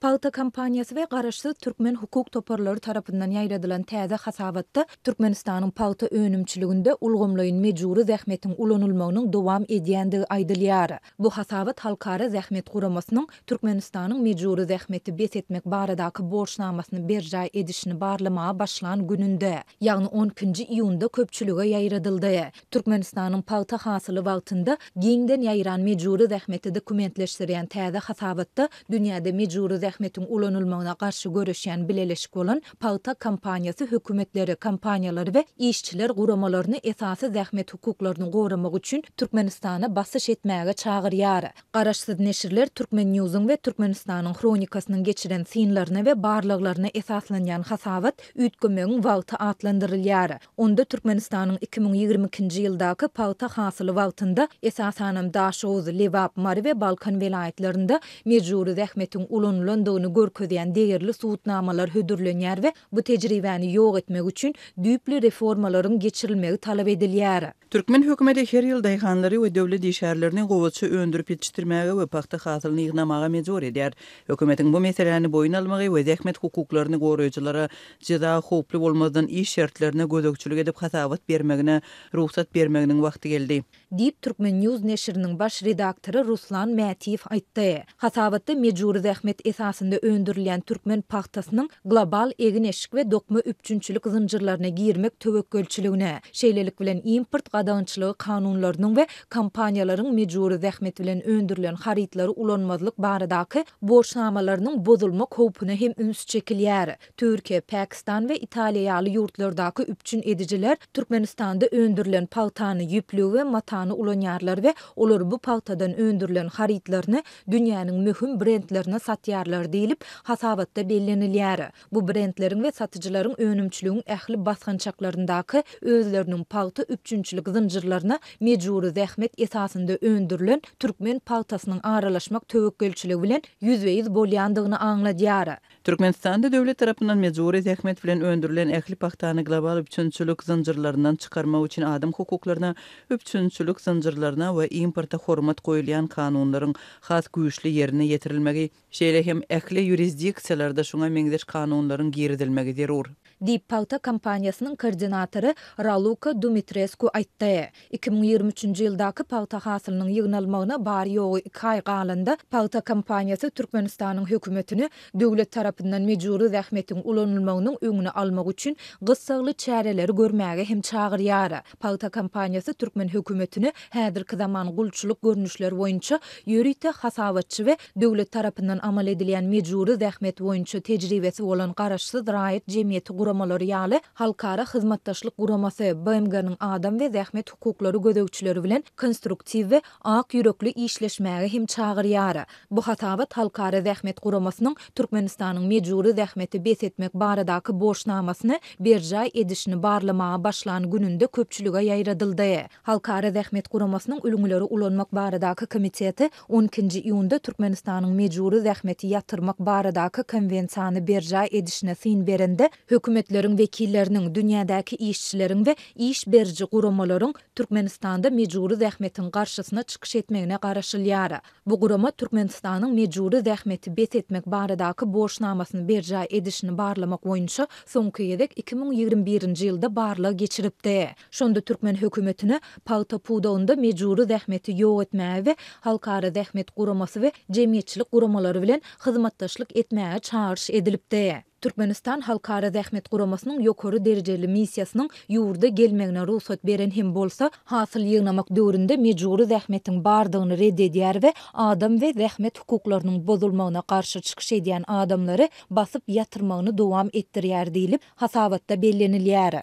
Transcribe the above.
Pagta kampaniýasy we garaşsyz türkmen hukuk toparlary tarapyndan ýaýradylan täze hasabatda Türkmenistanyň pagta önümçiliginde ulgamlaýyn mejbury zähmetiň ulanylmagynyň dowam edýändigi aýdylýar. Bu hasabat Halkara zähmet guramasynyň Türkmenistanyň mejbury zähmeti bes etmek baradaky borçnamasyny berjaý edişini barlamaga başlan gününde, ýagny on ikinji iýunda köpçülige ýaýradyldy. Türkmenistanyň pagta hasyly wagtynda giňden ýaýran mejbury zähmeti dokumentleşdirýän täze hasabatda dünýäde mejbury zähmetiň ulanylmagyna garşy göreşýän bileleşik bolan Pagta kampaniýasy hökümetleri, kompaniýalary we işçiler guramalaryny esasy zähmet hukuklaryny goramak üçin Türkmenistana basyş etmäge çagyrýar. Garaşsyz neşirler Turkmen Newsiň we Türkmenistanyň Hronikasynyň geçiren synlaryna we barlaglaryna esaslanýan hasabat Üýtgemegiň wagty atlandyrylýar. Onda Türkmenistanyň 2022-nji ýyldaky pagta hasyly wagtynda, esasanam Daşoguz, Lebap, Mary we Balkan welaýatlarynda mejbury zähmetiň ulanylandygyny görkezýän degerli subutnamalar hödürlenýär we bu tejribäni ýok etmek üçin düýpli reformalaryň geçirilmegi talap edilýär. Türkmen hökümeti her ýyl daýhanlary we döwlet işgärlerini gowaça öndürip ýetişdirmäge we pagta hasylyny ýygnamaga mejbur edýär. Hökümetiň bu meseläni boýun almagy we zähmet hukuklaryny goraýjylara jeza howply bolmazdan iş şertlerine gözegçilik edip hasabat bermegine rugsat bermeginiň wagty geldi. Diýip, Turkmen. News neşiriniň baş redaktory Ruslan Mätiýew aýtdy. Hasabatda mejbury zähmet esasynda öndürilýän türkmen pagtasynyň global egin-eşik we dokma üpjünçilik zynjyrlaryna girmek töwekgelçiligine, şeýlelik bilen import gadagançylygy kanunlarynyň we kompaniýalaryň mejbury zähmet bilen öndürilen harytlary ulanmazlyk baradaky borçnamalarynyň bozulmak howpuna hem üns çekilýär. Türkiýe, Pakistan we Italiýa ýaly ýurtlardaky üpjün edijiler Türkmenistanda öndürilen pagtany, ýüplügi we matany ulanýarlar we olar bu pagtadan öndürilen harytlaryny dünýäniň möhüm brendlerine satýarlar diýlip, hasabatda bellenilýär. Bu brendleriň we satyjylaryň önümçiligiň ähli basgançaklaryndaky özleriniň pagta üpjünçilik zynjyrlaryna mejbury zähmet esasynda öndürilen türkmen pagtasynyň aralaşmak töwekgelçiligi bilen ýüzbe-ýüz bolýandygyny aňladýar. Türkmenistanda döwlet tarapyndan mejbury zähmet bilen öndürilen ähli pagtany global üpjünçilik zynjyrlaryndan çykarmak üçin adam hukuklaryna, üpjünçilik zynjyrlaryna we importa hormat goýulýan kanunlaryň has güýçli ýerine ýetirilmegi, şeýle hem ähli ýurisdiksiýalarda şuňa meňzeş kanunlaryň girizilmegi zerur. Diýip, pagta kampaniýasynyň koordinatory Raluka Dumitresku aýtdy. 2023-nji ýyldaky pagta hasylynyň ýygnalmagyna bary-ýogy iki aý galanda, pagta kampaniýasy Türkmenistanyň hökümetini döwlet tarapyndan mejbury zähmetiň ulanylmagynyň öňüni almak üçin gyssagly çäreleri görmäge hem çagyrýar. Pagta kampaniýasy türkmen hökümetini häzirki zaman gulçulyk görnüşleri boýunça ýörite hasabatçy we döwlet tarapyndan amal edilýän mejbury zähmet boýunça tejribesi bolan garaşsyz raýat jemgyýeti guramalary ýaly Halkara hyzmatdaşlyk guramasy, BMG-niň adam we zähmet hukuklary gözegçileri bilen konstruktiw we ak ýürekli işleşmäge hem çagyrýar. Bu hasabat Halkara zähmet guramasynyň Türkmenistanyň mejbury zähmeti bes etmek baradaky borçnamasyny berjaý edişini barlamaga başlan gününde köpçülige ýaýradyldy. Halkara zähmet guramasynyň ülňüleri ulanmak baradaky komiteti on ikinji iýunda Türkmenistanyň mejbury zähmeti ýatyrmak baradaky konwensiýany berjaý edişine syn berende, hökümetleriň wekilleriniň, dünýädäki işçileriň we iş beriji guramalaryň Türkmenistanda mejbury zähmetiň garşysyna çykyş etmegine garaşylýar. Bu gurama Türkmenistanyň mejbury zähmeti bes etmek baradaky borçnamasyny berjaý edişini barlamak boýunça soňky gezek 2021-nji ýylda barlag geçiripdi. Şonda türkmen hökümetine pagta pudagynda mejbury zähmeti ýok etmäge we Halkara zähmet guramasy we jemgyýetçilik guramalary bilen hyzmatdaşlyk etmäge çagyryş edilipdi. Türkmenistan Halkara zähmet guramasynyň ýokary derejeli missiýasynyň ýurda gelmegine rugsat beren hem bolsa, hasyl ýygnamak döwründe mejbury zähmetiň bardygyny red edýär we adam we zähmet hukuklarynyň bozulmagyna garşy çykyş edýän adamlary basyp ýatyrmagyny dowam etdirýär diýlip, hasabatda bellenilýär.